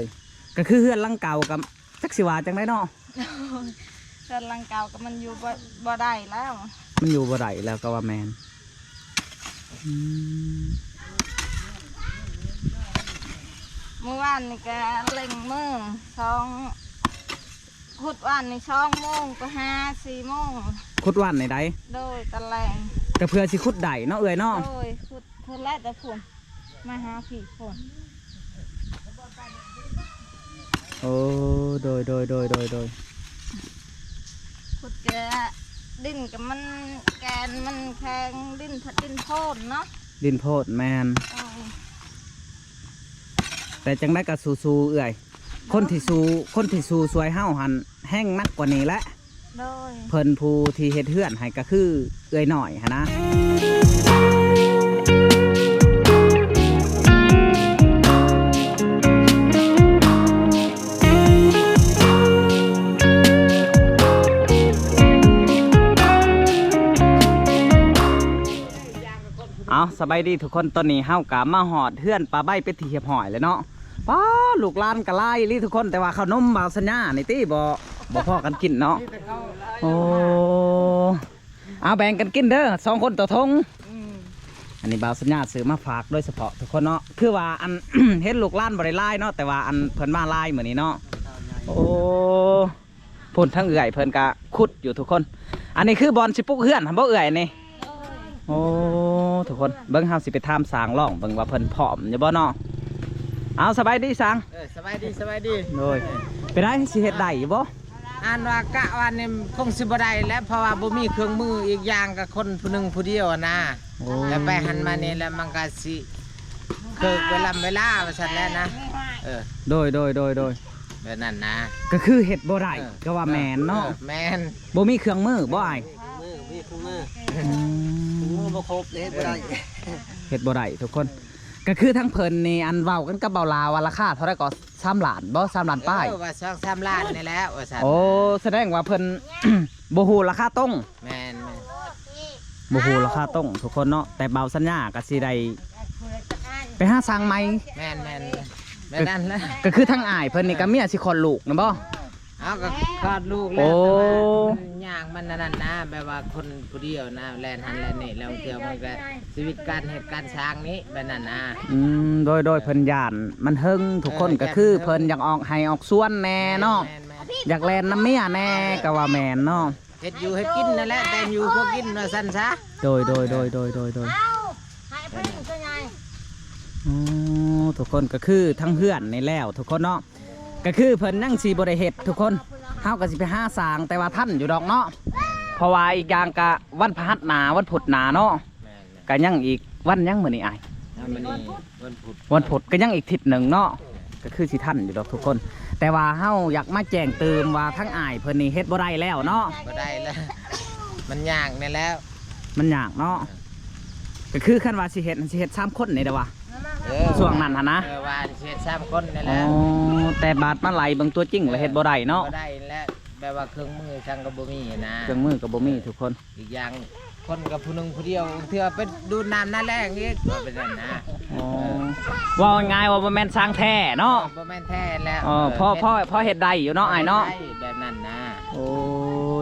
ຍ ກໍຄືເຮືອນຫຼັງເກົ່າກໍຈັກຊິວ່າຈັ່ງໃດເນາະ. ເຮືອນຫຼັງເກົ່າກໍມັນຢູ່ບໍ່ ບໍ່ໄດ້ແລ້ວ ມັນຢູ່ບໍ່ໄດ້ແລ້ວ ກໍວ່າແມ່ນ. ອືມ ມື້ວານນີ້ກໍເລັ່ງມື້ ສອງ ຂຸດວານນີ້ສອງໂມງໄປຫາສີ່ໂມງ ຂຸດວານນີ້ໃດ໋? ໂດຍ ຕອນແລງ ກໍເພື່ອຊິຂຸດໄດ້ເນາະເອື້ອຍເນາະ. ໂດຍ ຂຸດພຸ້ນແຫຼະ ແຕ່ພຸ້ນ ມາຫາພີ້ພຸ້ນ. ໂອ້ ໂດຍ ໂດຍ ໂດຍ ໂດຍ ໂດຍ. ຂຸດແກະດິນກໍມັນ ແກ່ນມັນແຂງ ດິນ ດິນໂພນເນາະ ດິນໂພນ ແມ່ນ. ເອີ ແຕ່ຈັ່ງໃດກໍສູ້ໆເອື້ອຍ ຄົນທີ່ສູ້ ຄົນທີ່ສູ້ຊ່ວຍເຮົາຫັ້ນແຮງໜັກກວ່ານີ້ແຫຼະ. ໂດຍ ເພິ່ນຜູ້ທີ່ເຮັດເຮືອນໃຫ້ກໍຄືເອື້ອຍນ້ອຍຫັ້ນນະ. ເອົາ ສະບາຍດີທຸກຄົນ ຕອນນີ້ເຮົາກໍມາຮອດເຮືອນປ້າໃບເປັນທີ່ຮຽບຮ້ອຍແລ້ວເນາະ. ປ້າ ລູກຫຼານກໍຫຼາຍອີ່ຫຼີທຸກຄົນ ແຕ່ວ່າເຂົ້າໜົມບ່າວສັນຍານີ້ຕິ ບໍ່ ບໍ່ພໍກັນກິນເນາະ. ໂອ້ ເອົາແບ່ງກັນກິນເດີ ສອງຄົນຕໍ່ຖົງ. ອືມ ອັນນີ້ບ່າວສັນຍາຊື້ມາຝາກໂດຍສະເພາະທຸກຄົນເນາະ ຄືວ່າອັນ ເຫັນລູກຫຼານບໍ່ໄດ້ຫຼາຍເນາະ ແຕ່ວ່າອັນເພິ່ນມາຫຼາຍມື້ນີ້ເນາະ. ໂອ້ ພຸ້ນທາງເອື້ອຍເພິ່ນກະຂຸດຢູ່ທຸກຄົນ. ອັນນີ້ຄືບ່ອນຊິປຸກເຮືອນຫັ້ນບໍ່ເອື້ອຍນີ້? ໂອ້ ທຸກຄົນ ເບິ່ງເຮົາຊິໄປຖາມຊ່າງລອງເບິ່ງວ່າເພິ່ນພ້ອມຢູ່ບໍ່ເນາະ. ເອົາ ສະບາຍດີຊ່າງ. ເອີ ສະບາຍດີ ສະບາຍດີ. ໂດຍ ເປັນໃດ ຊິເຮັດໄດ້ຢູ່ບໍ່? ອ່ານວ່າກະວ່ານີ້ຄົງຊິບໍ່ໄດ້ແຫຼະ ເພາະວ່າບໍ່ມີເຄື່ອງມື ອີກຢ່າງກໍຄົນຜູ້ໜຶ່ງຜູ້ດຽວຫັ້ນນະ. ໂອ້ ແລ້ວໄປຫັ້ນມານີ້ແລ້ວມັນກໍຊິເກີດເວລາເວລາວ່າຊັ້ນແຫຼະນະ. ເອີ ໂດຍ ໂດຍ ໂດຍ ໂດຍ. ແບບນັ້ນນະ ກໍຄືເຮັດບໍ່ໄດ້. ເອີ ກໍວ່າແມ່ນເນາະ. ເອີ ແມ່ນ. ບໍ່ມີເຄື່ອງມືບໍ່ອ້າຍ? ບໍ່ມີເຄື່ອງມື ບໍ່ມີເຄື່ອງມື. ອືມ ເຄື່ອງມືບໍ່ຄົບເຮັດບໍ່ໄດ້. ເອີ ເຮັດບໍ່ໄດ້ທຸກຄົນ. ກໍຄືທາງເພິ່ນນີ້ ອັນເວົ້າກັນກັບບ່າວລາວວ່າລາຄາເທົ່າໃດກໍ ສາມລ້ານບໍ່? ສາມລ້ານປາຍ. ເອີ ວ່າສອງສາມລ້ານນີ້ແຫຼະວ່າຊັ້ນ. ໂອ້ ສະແດງວ່າເພິ່ນ ບໍ່ຮູ້ລາຄາຕົງ. ແມ່ນໆ ບໍ່ຮູ້ລາຄາຕົງທຸກຄົນເນາະ ແຕ່ບ່າວສັນຍາກໍຊິໄດ້ໄປຫາຊ່າງໃໝ່. ແມ່ນໆ ແບບນັ້ນແຫຼະ. ກໍຄືທາງອ້າຍເພິ່ນນີ້ກໍເມຍຊິຄອດລູກນຳບໍ່? ເອົາ ກໍຄອດລູກແລ້ວ. ໂອ້ ແຕ່ວ່າມັນຍາກ ມັນອັນນັ້ນນະ ແບບວ່າຄົນຜູ້ດຽວນະ ແລ່ນຫັ້ນແລ່ນນີ້ ແລ້ວເທື່ອມັນກໍຊີວິດການເຮັດການສ້າງນີ້ ແບບນັ້ນນະ. ອືມ ໂດຍໆ ເພິ່ນຢ້ານມັນເຫິງທຸກຄົນ. ເອີ ກໍຄືເພິ່ນຢາກອອກໄຮ່ອອກສວນແດ່ເນາະ. ແມ່ນໆ ຢາກແລ່ນນຳເມຍແດ່ ກໍວ່າແມ່ນເນາະ. ເຮັດຢູ່ເຮັດກິນນັ້ນແຫຼະ ແຕ່ຢູ່ພໍກິນວ່າຊັ້ນຊະ. ໂດຍ ໂດຍ ໂດຍ ໂດຍ ໂດຍ ໂດຍ. ເອົາ ໃຫ້ເພິ່ນຕົວໃຫຍ່. ອໍ ທຸກຄົນ ກໍຄືທັງເຮືອນນີ້ແລ້ວທຸກຄົນເນາະ ກໍຄືເພິ່ນຍັງຊິບໍ່ໄດ້ເຮັດທຸກຄົນ. ເຮົາກໍຊິໄປຫາສ້າງ ແຕ່ວ່າທັນຢູ່ດອກເນາະ ເພາະວ່າອີກຢ່າງກະວັນພະຫັດໜ້າ ວັນພຸດໜ້າເນາະ. ແມ່ນໆ ກະຍັງອີກ ວັນຫຍັງມື້ນີ້ອ້າຍ? ວັນພຸດ ວັນພຸດ ກໍຍັງອີກທິດໜຶ່ງເນາະ. ກໍຄືຊິທັນຢູ່ດອກທຸກຄົນ ແຕ່ວ່າເຮົາຢາກມາແຈ້ງຕື່ມວ່າທາງອ້າຍເພິ່ນນີ້ເຮັດບໍ່ໄດ້ແລ້ວເນາະ. ບໍ່ໄດ້ແລ້ວ ມັນຍາກນີ້ແຫຼະ ມັນຍາກເນາະ. ເອີ ກໍຄືຄັນວ່າຊິເຮັດ ຊິເຮັດສາມຄົນນີ້ເດ້ວ່າ. ເອີ ຊ່ວງນັ້ນຫັ້ນນະ. ເອີ ວ່າຊິເຮັດສາມຄົນນີ້ແຫຼະ. ອໍ ແຕ່ບາດມາໄລ່ເບິ່ງຕົວຈິງແລ້ວເຮັດບໍ່ໄດ້ເນາະ. ບໍ່ໄດ້ແລ້ວ ແບບວ່າເຄື່ອງມືຫຍັງກໍບໍ່ມີນະ ເຄື່ອງມືກໍບໍ່ມີທຸກຄົນ. ອີກຢ່າງຄົນກໍຜູ້ໜຶ່ງຜູ້ດຽວ ເທື່ອໄປດູດນ້ຳໜ້າແລ້ງອີກ ວ່າເປັນນັ້ນນະ. ອໍ ເອີ ເວົ້າງ່າຍໆວ່າບໍ່ແມ່ນຊ່າງແທ້ເນາະ. ເອີ ບໍ່ແມ່ນແທ້ແລ້ວ. ອໍ ເອີ ພໍ ພໍ ພໍເຮັດໄດ້ຢູ່ເນາະອ້າຍເນາະ ເຮັດໄດ້ແບບນັ້ນນະ. ໂອ້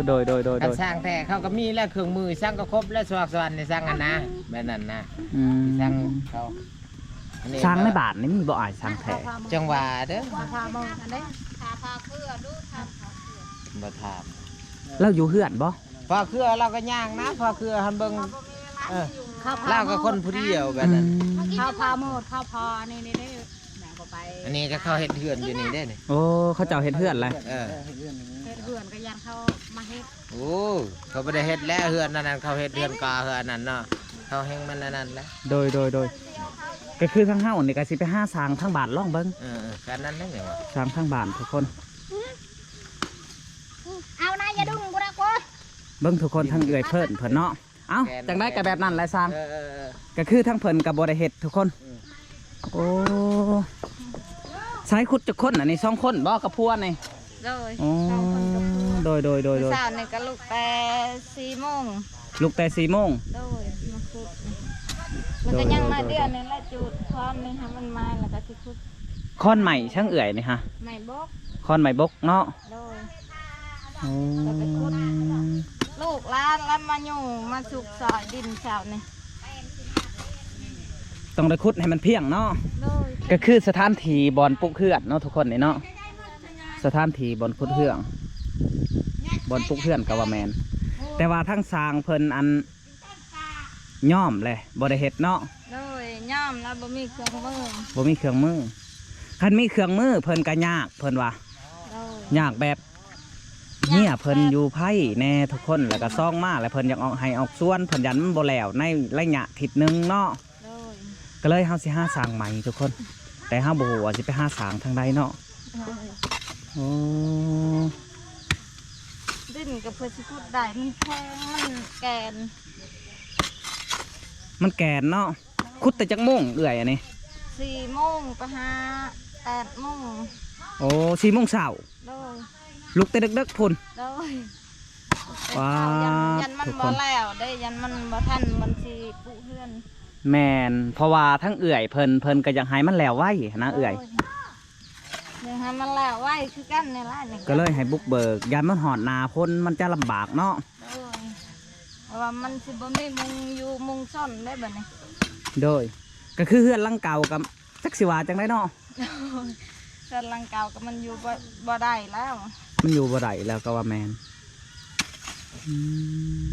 ໂດຍໆໆໆ ຄັນຊ່າງແທ້ເຂົາກໍມີແລ້ວ ເຄື່ອງມືຊ່າງກໍຄົບແລ້ວ ສວກສະຫວັນນີ້ຊ່າງຫັ້ນນະ ແບບນັ້ນນະ. ອືມ ຊ່າງເຂົາ ຊ່າງໃນບ້ານນີ້ມີບໍ່ອ້າຍ ຊ່າງແທ້? ຈັງຫວະເດີ ພາມາເດີ ພາ ພາເຄືອດູ ພາ ພາເຄືອ ບໍ່ຖາມ. ລາວຢູ່ເຮືອນບໍ່? ພາເຄືອລາວກໍຍ່າງນະ ພາເຄືອຫັ້ນເບິ່ງ. ເອີ ລາວກໍຄົນຜູ້ດຽວແບບນັ້ນ. ອືມ ເຂົາພາໝົດ ເຂົາພານີ້ ນີ້ ນີ້ ແມ່ນບໍ່ໄປ. ອັນນີ້ກໍເຂົາເຮັດເຮືອນຢູ່ນີ້ເດ້ນີ້. ໂອ້ ເຂົາເຈົ້າເຮັດເຮືອນແຫຼະ. ເອີ ເຮັດເຮືອນກໍຢ້ານເຂົາມາເຮັດ. ໂອ້ ເຂົາບໍ່ໄດ້ເຮັດແລ້ວ ເຮືອນອັນນັ້ນ ເຂົາເຮັດເຮືອນກາເຮືອນອັນນັ້ນເນາະ ເຂົາແຮ່ງມັນອັນນັ້ນແຫຼະ. ໂດຍ ໂດຍ ໂດຍ ກໍຄືທາງເຮົານີ້ກໍຊິໄປຫາຊ່າງທາງບ້ານລອງເບິ່ງ. ເອີ ເອີ ກໍນັ້ນແຫຼະ ຊ່າງທາງບ້ານທຸກຄົນ. ເອົານາ ຢ່າດຶງກູນະໂກຍ. ເບິ່ງທຸກຄົນ ທາງເອື້ອຍເພິ່ນເພິ່ນເນາະ. ເອົ້າ ແມ່ນ ຈັ່ງໃດກໍແບບນັ້ນແຫຼະຊ່າງ. ເອີ ເອີ ເອີ ກໍຄືທາງເພິ່ນກໍບໍ່ໄດ້ເຮັດທຸກຄົນ. ອືມ ໂອ້ ໃຊ້ຂຸດຈັກຄົນ ອັນນີ້ສອງຄົນບໍ່ກັບຜົວນີ້? ໂດຍ ອໍ ສອງຄົນກັບຜົວ. ໂດຍ ໂດຍ ໂດຍ ມື້ເຊົ້ານີ້ກໍລຸກແຕ່ສີ່ໂມງ ລຸກແຕ່ສີ່ໂມງ. ໂດຍ ມາຂຸດ ແລ້ວກໍຍັງມາ ໂດຍ ໂດຍ ດຽວນີ້ແຫຼະ ຈູດຄອນນີ້ໃຫ້ມັນໄໝ້ ແລ້ວກໍຊິຂຸດ. ຄ້ອນໄມ້ຊ່າງເອື້ອຍນີ້ຮະ? ໄມ້ບົກ. ຄ້ອນໄມ້ບົກເນາະ? ໂດຍ. ໂອ້ ແລ້ວໄປຂຸດ ລູກຫຼານລະມາຢູ່ມາສຸກຊອຍດິນເຈົ້ານີ້ ຕ້ອງໄດ້ຂຸດໃຫ້ມັນພຽງເນາະ? ໂດຍ. ກໍຄືສະຖານທີ່ບ່ອນປຸກເຮືອນເນາະທຸກຄົນນີ້ເນາະ ສະຖານທີ່ບ່ອນຂຸດເຮືອນ ບ່ອນປຸກເຮືອນກໍວ່າແມ່ນ ແຕ່ວ່າທາງຊ່າງເພິ່ນອັນຍອມແຫຼະ ບໍ່ໄດ້ເຮັດເນາະ? ໂດຍ. ຍອມລະບໍ່ມີເຄື່ອງມື ບໍ່ມີເຄື່ອງມື ຄັນມີເຄື່ອງມືເພິ່ນກໍຍາກ ເພິ່ນວ່າ. ໂດຍ. ຍາກແບບ ເມຍເພິ່ນຢູ່ໃຜແດ່ທຸກຄົນ ແລ້ວກໍຊອງມາ ແລ້ວເພິ່ນຢາກອອກໄຮ່ອອກສວນ ເພິ່ນຢ້ານມັນບໍ່ແລ້ວໃນໄລຍະທິດໜຶ່ງເນາະ? ໂດຍ. ກໍເລີຍເຮົາຊິຫາຊ່າງໃໝ່ທຸກຄົນ ແຕ່ເຮົາບໍ່ຮູ້ວ່າຊິໄປຫາຊ່າງທາງໃດເນາະ? ໂດຍ. ໂອ້ ດິນກໍເພື່ອຊິຂຸດໄດ້ ມັນແຂງ ມັນແກ່ນ ມັນແກ່ນເນາະ? ຂຸດແຕ່ຈັກໂມງເອື້ອຍອັນນີ້? ສີ່ໂມງໄປຫາແປດໂມງ. ໂອ້ ສີ່ໂມງເຊົ້າ? ໂດຍ. ລຸກແຕ່ເດິກໆພຸ້ນ? ໂດຍ. ວ້າ ຢ້ານ ຢ້ານມັນບໍ່ແລ້ວເດ້ ຢ້ານມັນບໍ່ທັນມັນຊິປຸເຮືອນ. ແມ່ນ ເພາະວ່າທາງເອື້ອຍເພິ່ນ ເພິ່ນກໍຢາກໃຫ້ມັນແລ້ວໄວຫັ້ນນະເອື້ອຍ. ໂດຍ. ຢາກໃຫ້ມັນແລ້ວໄວຄືກັນນີ້ແຫຼະນີ້ ກໍເລີຍໃຫ້ບຸກເບີກ ຢ້ານມັນຮອດໜ້າຝົນມັນຈະລຳບາກເນາະ? ໂດຍ. ເພາະວ່າມັນຊິບໍ່ມີມຸງຢູ່ມຸງຊົນເດ້ບັດນີ້. ໂດຍ. ກໍຄືເຮືອນຫຼັງເກົ່າກໍຈັກຊິວ່າຈັ່ງໃດເນາະ? ໂດຍ. ເຮືອນຫຼັງເກົ່າກໍມັນຢູ່ບໍ່ ບໍ່ໄດ້ແລ້ວ ມັນຢູ່ບໍ່ໄດ້ແລ້ວກໍວ່າແມ່ນ. ອືມ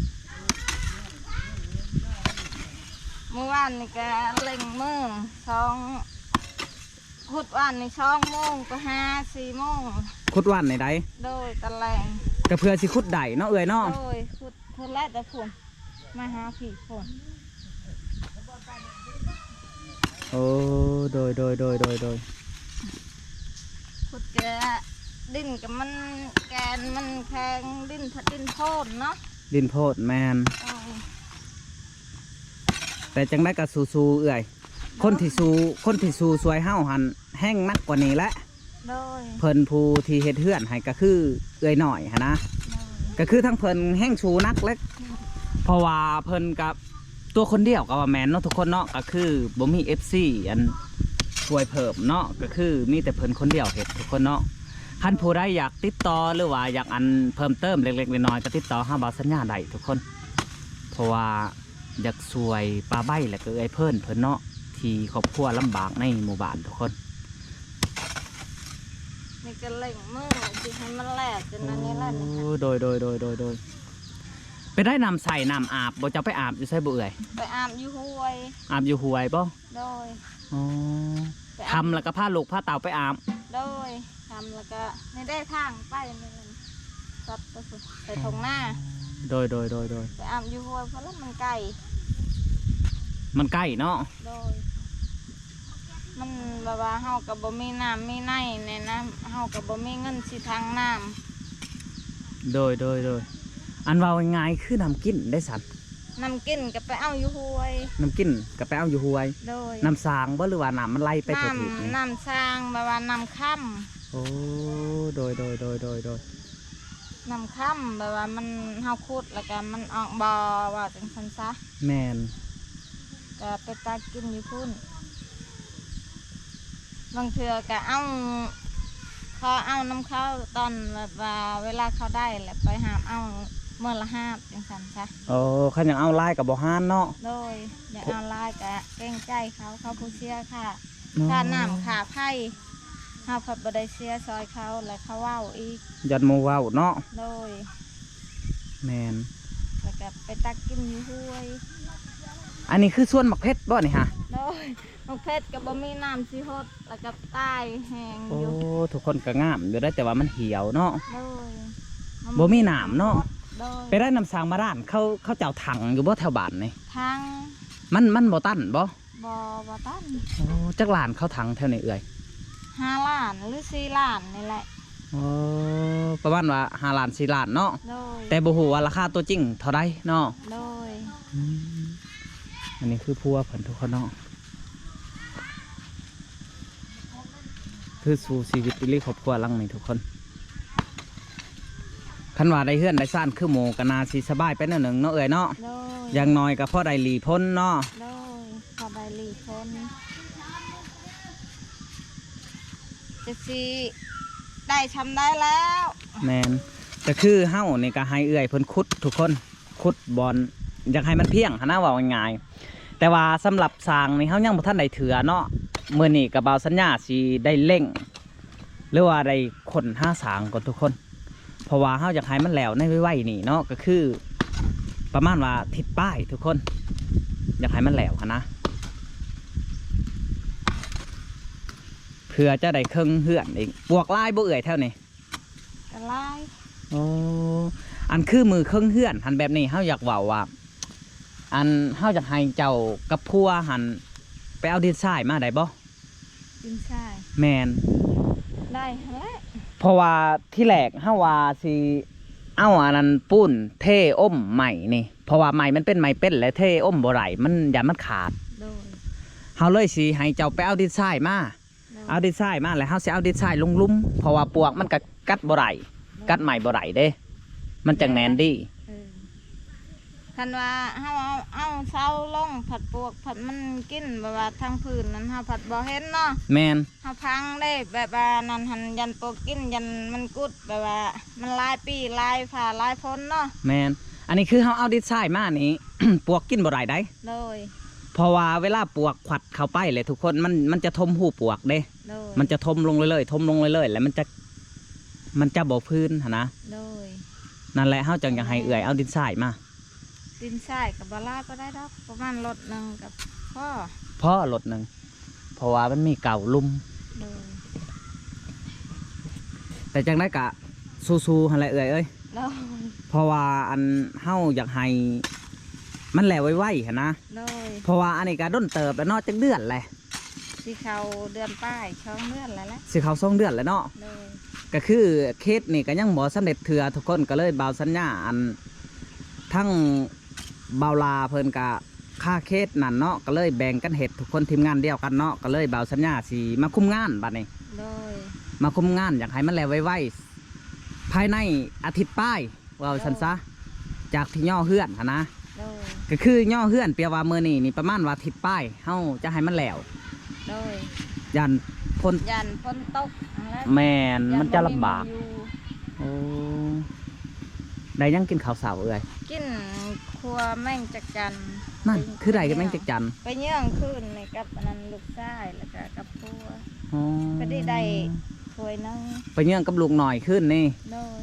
ມື້ວານນີ້ກໍເລັ່ງມື້ ສອງ ຂຸດວານນີ້ສອງໂມງໄປຫາສີ່ໂມງ. ຂຸດວານນີ້ໃດ? ໂດຍ. ຕອນແລງ ກໍເພື່ອຊິຂຸດໄດ້ເນາະເອື້ອຍເນາະ? ໂດຍ. ຂຸດພຸ້ນແຫຼະ ແຕ່ພຸ້ນ ມາຫາພີ້ພຸ້ນ. ໂອ້ ໂດຍ ໂດຍ ໂດຍ ໂດຍ ໂດຍ. ຂຸດກະ ດິນກະມັນແກ່ນມັນແຂງ ດິນ ດິນໂພນເນາະ? ດິນໂພນ ແມ່ນ. ໂດຍ. ແຕ່ຈັ່ງໃດກໍສູ້ໆເອື້ອຍ ຄົນທີ່ສູ້ ຄົນທີ່ສູ້ຊ່ວຍເຮົາຫັ້ນແຮງໜັກກວ່ານີ້ແຫຼະ. ໂດຍ. ເພິ່ນຜູ້ທີ່ເຮັດເຮືອນໃຫ້ກໍຄືເອື້ອຍນ້ອຍຫັ້ນນະ. ໂດຍ. ກໍຄືທາງເພິ່ນແຮງສູ້ໜັກເລີຍ ເພາະວ່າເພິ່ນກໍຕົວຄົນດຽວກໍວ່າແມ່ນເນາະທຸກຄົນເນາະ ກໍຄືບໍ່ມີເອັຟຊີອັນຊ່ວຍເພີ່ມເນາະ ກໍຄືມີແຕ່ເພິ່ນຄົນດຽວເຮັດທຸກຄົນເນາະ. ຄັນຜູ້ໃດຢາກຕິດຕໍ່ ຫຼືວ່າຢາກອັນເພີ່ມເຕີມເລັກໆນ້ອຍໆ ກໍຕິດຕໍ່ຫາບ່າວສັນຍາໄດ້ທຸກຄົນ ເພາະວ່າ ຢາກຊ່ວຍປ້າໃບ້ ແລະກໍເອື້ອຍເພິ່ນເພິ່ນເນາະ ທີ່ຄອບຄົວລຳບາກໃນໝູ່ບ້ານທຸກຄົນ. ນີ້ກໍເລັ່ງມືຊິໃຫ້ມັນແລ້ວຈົນອັນນີ້ແຫຼະນີ້. ໂອ້ ໂດຍ ໂດຍ ໂດຍ ໂດຍ ໂດຍ. ໄປໄດ້ນ້ຳໃຊ້ນ້ຳອາບບໍ່? ເຈົ້າໄປອາບຢູ່ໃສບໍ່ເອື້ອຍ? ໄປອາບຢູ່ຫ້ວຍ. ອາບຢູ່ຫ້ວຍບໍ່? ໂດຍ. ອໍ ໄປອາບ ຄ່ຳແລ້ວກໍພາລູກພາເຕົ້າໄປອາບ. ໂດຍ. ຄ່ຳແລ້ວກໍນີ້ເດ້ທາງໄປນີ້ ຕັດໄປພຸ້ນ ໄປທົ່ງນາ. ອໍ ໂດຍ ໂດຍ ໂດຍ ໂດຍ. ໄປອາບຢູ່ຫ້ວຍພຸ້ນລະ ມັນໄກ ມັນໄກເນາະ. ໂດຍ. ມັນແບບວ່າເຮົາກໍບໍ່ມີນ້ຳມີໃນແນ່ນະ ເຮົາກໍບໍ່ມີເງິນຊິຖັງນ້ຳ. ໂດຍ ໂດຍ ໂດຍ. ອັນເວົ້າງ່າຍໆ ຄືນ້ຳກິນໄດ້ຊັ້ນ? ນ້ຳກິນກໍໄປເອົາຢູ່ຫ້ວຍ. ນ້ຳກິນກໍໄປເອົາຢູ່ຫ້ວຍ. ໂດຍ. ນ້ຳສ້າງບໍ່ ຫຼືວ່ານ້ຳມັນໄຫຼໄປທົ່ວທີບນີ້? ນ້ຳ ນ້ຳສ້າງ ແບບວ່ານ້ຳຄ່ຳ. ໂອ້ ໂດຍ ໂດຍ ໂດຍ ໂດຍ ໂດຍ. ນ້ຳຄ່ຳ ແບບວ່າມັນ ເຮົາຂຸດແລ້ວກໍມັນອອກບໍ່ ວ່າຈັ່ງຊັ້ນຊະ. ແມ່ນ. ກໍໄປຕັກກິນຢູ່ພຸ້ນ. ບາງເທື່ອກໍເອົາ ຂໍເອົານຳເຂົາຕອນແບບວ່າເວລາເຂົາໄດ້ ແລ້ວໄປຫາບເອົາມື້ລະຫາບຈັ່ງຊັ້ນຊະ. ໂອ້ ຄັນຢາກເອົາຫຼາຍກໍບໍ່ຫານເນາະ. ໂດຍ. ຢາກເອົາຫຼາຍກໍເກງໃຈເຂົາ ເຂົາຜູ້ເສຍຄ່າ ເນາະ ຄ່ານ້ຳຄ່າໄຟ ເຮົາພັດບໍ່ໄດ້ເສຍຊ່ອຍເຂົາ ແລ້ວເຂົາເວົ້າອີກ ຢ້ານໝູ່ເວົ້າເນາະ. ໂດຍ. ແມ່ນ. ແລ້ວກໍໄປຕັກກິນຢູ່ຫ້ວຍ. ອັນນີ້ຄືສວນໝາກເຜັດບໍ່ນີ້ຫະ? ໂດຍ. ໝາກເຜັດກໍບໍ່ມີນ້ຳຊິຫົດ ແລ້ວກໍຕາຍແຫ້ງຢູ່. ໂອ້ ທຸກຄົນ ກໍງາມຢູ່ໄດ໋ ແຕ່ວ່າມັນຫ່ຽວເນາະ. ໂດຍ. ບໍ່ມີນ້ຳເນາະ. ໂດຍ. ໄປໄດ້ນ້ຳສ້າງບາດານ ເຂົາ ເຂົາເຈົ້າຖັງຢູ່ບໍ່ແຖວບ້ານນີ້? ຖັງ. ມັນ ມັນບໍ່ຕັນບໍ່? ບໍ່ ບໍ່ຕັນ. ໂອ້ ຈັກລ້ານເຂົາຖັງແຖວນີ້ເອື້ອຍ? ຫ້າລ້ານ ຫຼື ສີ່ລ້ານນີ້ແຫຼະ. ໂອ້ ປະມານວ່າຫ້າລ້ານ ສີ່ລ້ານເນາະ. ໂດຍ. ແຕ່ບໍ່ຮູ້ວ່າລາຄາຕົວຈິງເທົ່າໃດເນາະ. ໂດຍ. ອືມ ອັນນີ້ຄືຜົວເພິ່ນທຸກຄົນເນາະ. ຄືສູ້ຊີວິດອີ່ຫຼີ ຄອບຄົວຫຼັງນີ້ທຸກຄົນ. ຄັນວ່າໄດ້ເຮືອນໄດ້ຊານຄືໝູ່ ກໍໜ້າຊິສະບາຍໄປແນວໜຶ່ງເນາະເອື້ອຍເນາະ. ໂດຍ. ຢ່າງໜ້ອຍກໍພໍໄດ້ຫຼີ້ພົນເນາະ. ໂດຍ. ພໍໄດ້ຫຼີ້ພົນ. ຊິໄດ້ຊ່ຳໃດແລ້ວ. ແມ່ນ ກໍຄືເຮົານີ້ກໍໃຫ້ເອື້ອຍເພິ່ນຂຸດທຸກຄົນ ຂຸດບ່ອນ ຢາກໃຫ້ມັນພຽງຫັ້ນນະ ເວົ້າງ່າຍໆ. ແຕ່ວ່າສຳລັບຊ່າງນີ້ເຮົາຍັງບໍ່ທັນໄດ້ເທື່ອເນາະ. ມື້ນີ້ກໍບ່າວສັນຍາຊິໄດ້ເລັ່ງ ຫຼືວ່າໄດ້ຄົ້ນຫາຊ່າງກ່ອນທຸກຄົນ ເພາະວ່າເຮົາຢາກໃຫ້ມັນແລ້ວໃນໄວໆນີ້ເນາະ ກໍຄືປະມານວ່າທິດປາຍທຸກຄົນ ຢາກໃຫ້ມັນແລ້ວຫັ້ນນະ ເພື່ອຈະໄດ້ເຄິ່ງເຮືອນອີກ. ປວກຫຼາຍບໍ່ເອື້ອຍແຖວນີ້? ກໍຫຼາຍ. ໂອ້ ອັນຄືມື້ເຄິ່ງເຮືອນຫັ້ນ ແບບນີ້ເຮົາຢາກເວົ້າວ່າ ອັນເຮົາຢາກໃຫ້ເຈົ້າກັບຜົວຫັ້ນໄປເອົາດິນຊາຍມາໄດ້ບໍ່? ດິນຊາຍ? ແມ່ນ ໄດ້ຫັ້ນແຫຼະ. ເພາະວ່າທີແລກເຮົາວ່າຊິເອົາອັນນັ້ນປູນເທອົມໄມ້ນີ້ ເພາະວ່າໄມ້ມັນເປັນໄມ້ເປັນ ແລະເທອົມບໍ່ໄດ້ ມັນຢ້ານມັນຂາດ. ໂດຍ. ເຮົາເລີຍຊິໃຫ້ເຈົ້າໄປເອົາດິນຊາຍມາ. ໂດຍ. ເອົາດິນຊາຍມາ ແລ້ວເຮົາຊິເອົາດິນຊາຍລົງລຸ່ມ ເພາະວ່າປວກມັນກໍກັດບໍ່ໄດ້. ໂດຍ. ກັດໄມ້ບໍ່ໄດ້ເດ້ ມັນຈັ່ງແໜ້ນດີ. ເອີ ຄັນວ່າເຮົາເອົາ ເອົາເສົາລົງ ພັດປວກ ພັດມັນກິນ ແບບວ່າທາງພື້ນນັ້ນເຮົາພັດບໍ່ເຫັນເນາະ. ແມ່ນ. ເຮົາພັງເດ້ ແບບວ່ານັ້ນຫັ້ນ ຢ້ານປວກກິນ ຢ້ານມັນກຸດ ແບບວ່າມັນຫຼາຍປີ ຫຼາຍຟ້າຫຼາຍຝົນເນາະ. ແມ່ນ. ອັນນີ້ຄືເຮົາເອົາດິນຊາຍມານີ້ ປວກກິນບໍ່ໄດ້ໃດ໋. ໂດຍ. ເພາະວ່າເວລາປວກຂວັດເຂົ້າໄປແຫຼະທຸກຄົນ ມັນ ມັນຈະຖົມຮູປວກເດ້. ໂດຍ. ມັນຈະຖົມລົງເລື້ອຍໆ ຖົມລົງເລື້ອຍໆ ແລ້ວມັນຈະ ມັນຈະບໍ່ຟື້ນຫັ້ນນະ. ໂດຍ. ນັ້ນແຫຼະ ເຮົາຈັ່ງຢາກໃຫ້ເອື້ອຍເອົາດິນຊາຍມາ. ດິນຊາຍກໍບໍ່ຫຼາຍປານໃດດອກ ປະມານລົດໜຶ່ງກໍພໍ. ພໍລົດໜຶ່ງ ເພາະວ່າມັນມີເກົ້າລຸ່ມ. ໂດຍ. ແຕ່ຈັ່ງໃດກໍສູ້ໆ ຫັ້ນແຫຼະເອື້ອຍເອີຍ. ໂດຍ. ເພາະວ່າອັນເຮົາຢາກໃຫ້ມັນແລ້ວໄວໆ ຫັ້ນນະ. ໂດຍ. ເພາະວ່າອັນນີ້ກໍດົນເຕີບແລ້ວເນາະ ຈັກເດືອນແຫຼະ? ຊິເຂົ້າເດືອນປາຍ ສອງເດືອນແລ້ວແຫຼະ. ຊິເຂົ້າສອງເດືອນແລ້ວເນາະ. ໂດຍ. ກໍຄືເຂດນີ້ກໍຍັງບໍ່ສຳເລັດເທື່ອ ທຸກຄົນ ກໍເລີຍບ່າວສັນຍາ ອັນ ທັງບ່າວຫຼ້າເພິ່ນກໍຄາເຂດນັ້ນເນາະ ກໍເລີຍແບ່ງກັນເຮັດ ທຸກຄົນທີມງານດຽວກັນເນາະ ກໍເລີຍບ່າວສັນຍາຊິມາຄຸມງານບັດນີ້. ໂດຍ. ມາຄຸມງານ ຢາກໃຫ້ມັນແລ້ວໄວໆ ພາຍໃນອາທິດປາຍ ເວົ້າຊັ້ນຊະ. ໂດຍ. ຈາກທີ່ຍໍເຮືອນຫັ້ນນະ. ໂດຍ. ກໍຄືຍໍເຮືອນ ແປວ່າມື້ນີ້ນີ້ປະມານວ່າທິດປາຍ ເຮົາຈະໃຫ້ມັນແລ້ວ. ໂດຍ. ຢ້ານຝົນ ຢ້ານຝົນຕົກຫັ້ນແຫຼະ. ແມ່ນ. ຢ້ານມັນຈະລຳບາກ. ບໍ່ມີໝ່ອງຢູ່. ໂອ້ ໄດ້ຫຍັງກິນເຂົ້າເຊົ້າເອື້ອຍ? ກິນຂົ້ວແມງຈັກຈັນ. ນັ້ນ ຄືໄດ້ແມງຈັກຈັນ. ໄປເຍື່ອງຄືນນີ້ກັບອັນນັ້ນລູກຊາຍ ແລ້ວກໍກັບຜົວ. ອໍ ພໍດີໄດ້ຖ້ວຍໜຶ່ງ. ໄປເຍື່ອງກັບລູກນ້ອຍຄືນນີ້. ໂດຍ.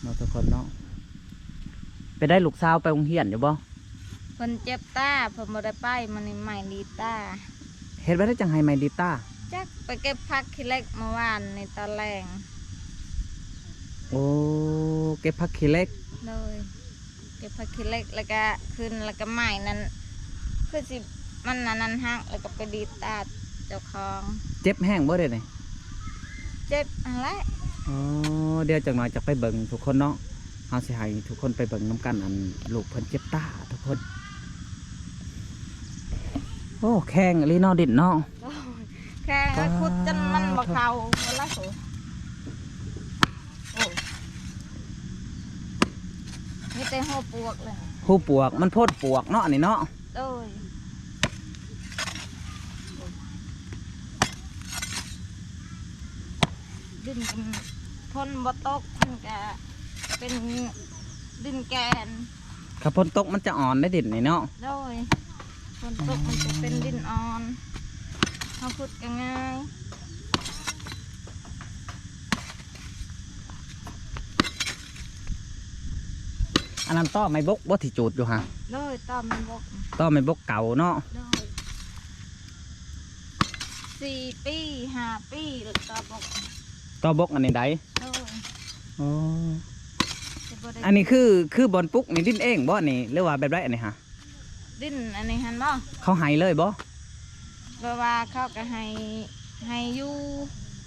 ເນາະ ທຸກຄົນເນາະ. ໄປໄດ້ລູກສາວໄປໂຮງຮຽນຢູ່ບໍ່? ເພິ່ນເຈັບຕາ ເພິ່ນບໍ່ໄດ້ໄປ. ມື້ນີ້ໄມ້ດີດຕາ. ເຮັດແບບໃດຈັ່ງໃຫ້ໄມ້ດີດຕາ? ຈັກ ໄປເກັບຜັກຂີ້ເຫຼັກເມື່ອວານນີ້ຕອນແລງ. ໂອ້ ເກັບຜັກຂີ້ເຫຼັກ. ໂດຍ. ເກັບຜັກຂີ້ເຫຼັກ ແລ້ວກະຂຶ້ນ ແລ້ວກະໄມ້ນັ້ນ ຄືຊິ ມັນອັນນັ້ນຫັກ ແລ້ວກະໄປດີດຕາເຈົ້າຂອງ. ເຈັບແຮງບໍ່ດຽວນີ້? ເຈັບຫັ້ນແຫຼະ. ອໍ ດຽວຈັກໜ້ອຍຈະໄປເບິ່ງທຸກຄົນເນາະ. ເຮົາຊິໃຫ້ທຸກຄົນໄປເບິ່ງນຳກັນ ອັນ ລູກເພິ່ນເຈັບຕາທຸກຄົນ. ໂອ້ ແຂງອີ່ຫຼີເນາະ ດິນເນາະ. ໂອ້ຍ ແຂງ ປາດ ແລ້ວຂຸດຈົນມັນບໍ່ເຂົ້າ ໂອ້ ມີແຕ່ຫົວປວກເລີຍ. ຫົວປວກ ມັນໂພນປວກເນາະ ອັນນີ້ເນາະ. ໂດຍ. ດິນ ຝົນບໍ່ຕົກ ມັນກະເປັນດິນແກ່ນ. ຄັນຝົນຕົກມັນຈະອ່ອນໄດ໋ດິນນີ້ເນາະ. ໂດຍ. ຝົນຕົກມັນຈະເປັນດິນອ່ອນ ເຮົາຂຸດກໍງ່າຍ. ອັນນັ້ນຕໍໄມ້ບົກບໍ່ທີ່ຈູດຢູ່ຫະ? ໂດຍ ຕໍໄມ້ບົກ. ຕໍໄມ້ບົກເກົ່າເນາະ. ໂດຍ. ສີ່ປີ ຫ້າປີແລ້ວຕໍບົກ. ຕໍບົກອັນນີ້ໃດ? ໂດຍ. ອໍ ອັນນີ້ຄື ຄືບ່ອນປຸກນີ້ດິນເອງບໍ່ນີ້ ຫຼືວ່າແບບໃດອັນນີ້ຫະ? ດິນອັນນີ້ຫັ້ນບໍ່? ເຂົາໃຫ້ເລີຍບໍ່? ແບບວ່າເຂົາກໍໃຫ້ ໃຫ້ຢູ່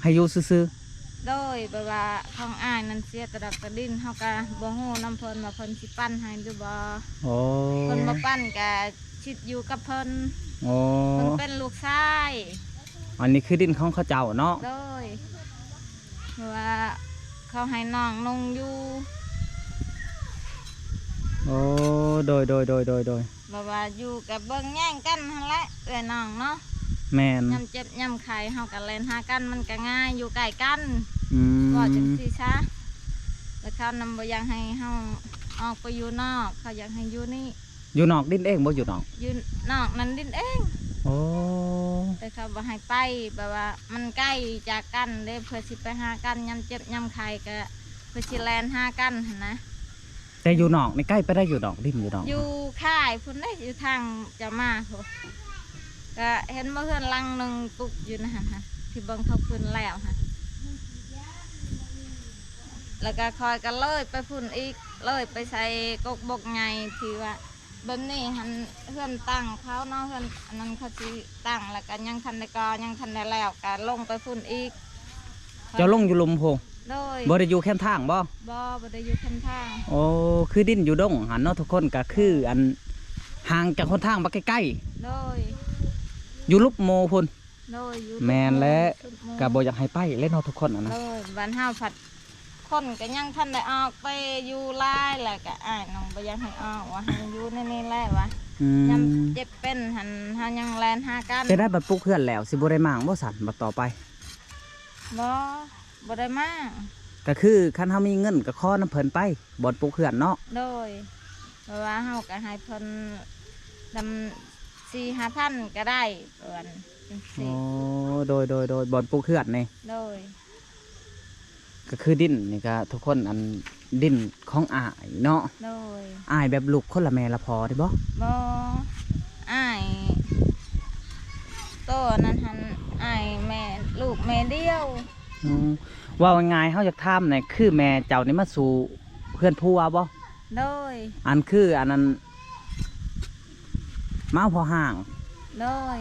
ໃຫ້ຢູ່ຊື່ໆ. ໂດຍ. ແບບວ່າຂອງອ້າຍນັ້ນເສຍແຕ່ດອກແຕ່ດິນ ເຮົາກໍບໍ່ຮູ້ນຳເພິ່ນວ່າເພິ່ນຊິປັນໃຫ້ຫຼືບໍ່. ໂອ້ ເພິ່ນບໍ່ປັນກໍຊິຢູ່ກັບເພິ່ນ. ໂອ້ ເພິ່ນເປັນລູກຊາຍ. ອັນນີ້ຄືດິນຂອງເຂົາເຈົ້າເນາະ. ໂດຍ. ເພາະວ່າເຂົາໃຫ້ນ້ອງນຸ່ງຢູ່. ໂອ້ ໂດຍໆໆໆ. ແບບວ່າຢູ່ກັບເບິ່ງແຍງກັນຫັ້ນແຫຼະ ເອື້ອຍນ້ອງເນາະ. ແມ່ນ ຍາມເຈັບຍາມໄຂ້ເຮົາກໍແລ່ນຫາກັນ ມັນກໍງ່າຍ ຢູ່ໃກ້ກັນ ອືມ ເວົ້າຈັ່ງຊີ້ຊະ. ແລ້ວເຂົານຳບໍ່ຢາກໃຫ້ເຮົາອອກໄປຢູ່ນອກ ເຂົາຢາກໃຫ້ຢູ່ນີ້. ຢູ່ນອກດິນເອງບໍ່? ຢູ່ນອກ ຢູ່ນອກນັ້ນດິນເອງ. ໂອ້ ແຕ່ເຂົາບໍ່ໃຫ້ໄປ ແບບວ່າມັນໄກຈາກກັນເດ້ ເພື່ອຊິໄປຫາກັນຍາມເຈັບຍາມໄຂ້ ກໍເພື່ອຊິແລ່ນຫາກັນຫັ້ນນະ. ແຕ່ຢູ່ນອກນີ້ໃກ້ປານໃດ? ຢູ່ນອກດິນ ຢູ່ນອກ ຢູ່ຄ້າຍພຸ້ນເດ້ ຢູ່ທາງຈະມາພຸ້ນ ກະເຫັນບໍ່ ເຮືອນຫຼັງໜຶ່ງປຸກຢູ່ນັ້ນຫັ້ນ ທີ່ເບິ່ງເຂົາຂຶ້ນແລ້ວຫັ້ນ. ແລ້ວກະຂ້ອຍກະເລີຍໄປພຸ້ນອີກ ເລີຍໄປໃສ່ກົກບົກໃຫຍ່ ທີ່ວ່າແບບນີ້ຫັ້ນ ເຮືອນຕັ້ງເຂົາເນາະ ເຮືອນອັນນັ້ນເຂົາຊິຕັ້ງ ແລ້ວກະຍັງທັນໄດ້ກໍ່ ຍັງທັນໄດ້ແລ້ວ ກະລົງໄປພຸ້ນອີກ. ເຈົ້າລົງຢູ່ລຸ່ມພຸ້ນ? ໂດຍ. ບໍ່ໄດ້ຢູ່ແຄມທາງບໍ່? ບໍ່ ບໍ່ໄດ້ຢູ່ແຄມທາງ. ໂອ້ ຄືດິນຢູ່ດົງຫັ້ນເນາະທຸກຄົນ ກໍຄື ໂດຍ ອັນ ຫ່າງຈາກຫົນທາງບັກໄກໆ. ໂດຍ. ຢູ່ຫຼຸບໂມພຸ້ນ. ໂດຍ. ຢູ່ ແມ່ນແຫຼະ ຫຼຸບໂມ ສຸດໂມ ກໍບໍ່ຢາກໃຫ້ໄປແຫຼະເນາະທຸກຄົນຫັ້ນນະ. ໂດຍ. ບ້ານເຮົາພັດ ຄົນກໍຍັງທັນໄດ້ອອກໄປຢູ່ຫຼາຍ ແລ້ວກໍອ້າຍນ້ອງບໍ່ຢາກໃຫ້ອອກ ວ່າໃຫ້ຢູ່ໃນນີ້ແຫຼະວ່າ ອືມ ຍາມເຈັບເປັນຫັ້ນ ເຮົາຍັງແລ່ນຫາກັນ. ຈະໄດ້ບັດປຸກເຮືອນແລ້ວ ຊິບໍ່ໄດ້ມ້າງບໍ່ຊັ້ນ ບັດຕໍ່ໄປ? ບໍ່ ບໍ່ໄດ້ມ້າງ. ກໍຄືຄັນເຮົາມີເງິນກໍຂໍນຳເພິ່ນໄປ ບ່ອນປຸກເຮືອນເນາະ. ໂດຍ. ເພາະວ່າເຮົາກໍໃຫ້ເພິ່ນນຳສີ່ຫ້າພັນກໍໄດ້ ປະມານຈັ່ງຊີ້. ອໍ ໂດຍໆໆ ບ່ອນປຸກເຮືອນນີ້. ໂດຍ. ກໍຄືດິນນີ້ກໍທຸກຄົນ ອັນ ດິນຂອງອ້າຍເນາະ. ໂດຍ. ອ້າຍແບບລູກຄົນລະແມ່ລະພໍ່ນີ້ບໍ່? ບໍ່ ອ້າຍ ໂຕນັ້ນຫັ້ນ ອ້າຍແມ່ ລູກແມ່ດຽວ. ອືມ ເວົ້າງ່າຍໆ ເຮົາຢາກຖາມແດ່ ຄືແມ່ເຈົ້ານີ້ມາສູ່ເຮືອນຜົວບໍ່? ໂດຍ. ອັນຄືອັນນັ້ນ ມາເອົາພໍ່ຮ້າງ. ໂດຍ.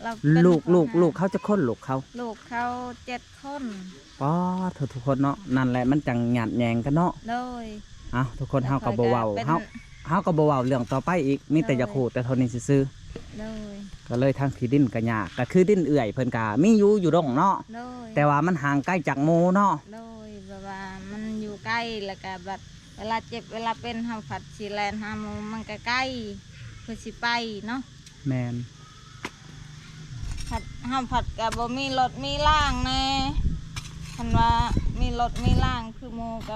ລາວເປັນ ລູກ ພໍ່ຮ້າງ ລູກ ລູກເຂົາຈັກຄົນ? ລູກເຂົາເຈັດຄົນ. ປາດໂທ້ ທຸກຄົນເນາະ ນັ້ນແຫຼະ ມັນຈັ່ງຍາດແຍ່ງກັນເນາະ. ໂດຍ. ເອົ້າ ທຸກຄົນ ເຮົາກໍບໍ່ເວົ້າ ເຮົາ ເຮົາກໍບໍ່ເວົ້າເລື່ອງຕໍ່ໄປອີກ ມີແຕ່ ໂດຍ ຢາກຮູ້ແຕ່ເທົ່ານີ້ຊື່ໆ. ໂດຍ. ກໍເລີຍທາງທີ່ດິນກໍຍາກ ກໍຄືດິນເອື້ອຍເພິ່ນກໍມີຢູ່ ຢູ່ດົງເນາະ. ໂດຍ. ແຕ່ວ່າມັນຫ່າງໄກຈາກໝູ່ເນາະ. ໂດຍ. ແບບວ່າມັນຢູ່ໄກ ແລ້ວກໍບັດເວລາເຈັບເວລາເປັນ ເຮົາພັດຊິແລ່ນຫາໝູ່ ມັນກໍໄກ ເພື່ອຊິໄປເນາະ. ແມ່ນ. ພັດ ເຮົາພັດກະບໍ່ມີລົດມີລາງແດ່ ຄັນວ່າມີລົດມີລາງຄືໝູ່ກະ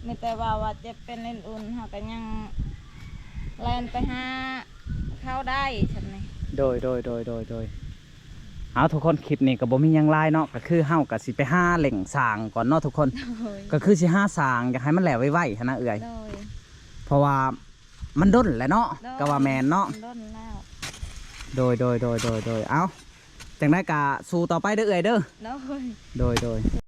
ມີແຕ່ເວົ້າວ່າເຈັບເປັນອື່ນໆ ເຮົາກະຍັງແລ່ນໄປຫາເຂົາໄດ້ຊັ້ນນີ້. ໂດຍ ໂດຍ ໂດຍ ໂດຍ ໂດຍ. ເອົາ ທຸກຄົນ ຄລິບນີ້ກະບໍ່ມີຫຍັງຫຼາຍເນາະ ກະຄືເຮົາກະຊິໄປຫາເລັ່ງສ້າງກ່ອນເນາະທຸກຄົນ. ໂດຍ. ກະຄືຊິຫາສ້າງ ຢາກໃຫ້ມັນແລ້ວໄວໆຫັ້ນນະເອື້ອຍ. ໂດຍ. ເພາະວ່າ ມັນດົນແຫຼະເນາະ. ໂດຍ. ກໍວ່າແມ່ນເນາະ ມັນດົນແລ້ວ. ໂດຍ ໂດຍ ໂດຍ ໂດຍ ໂດຍ. ເອົ້າ ຈັ່ງໃດກໍສູ້ຕໍ່ໄປເດີເອື້ອຍເດີ. ໂດຍ ໂດຍ ໂດຍ.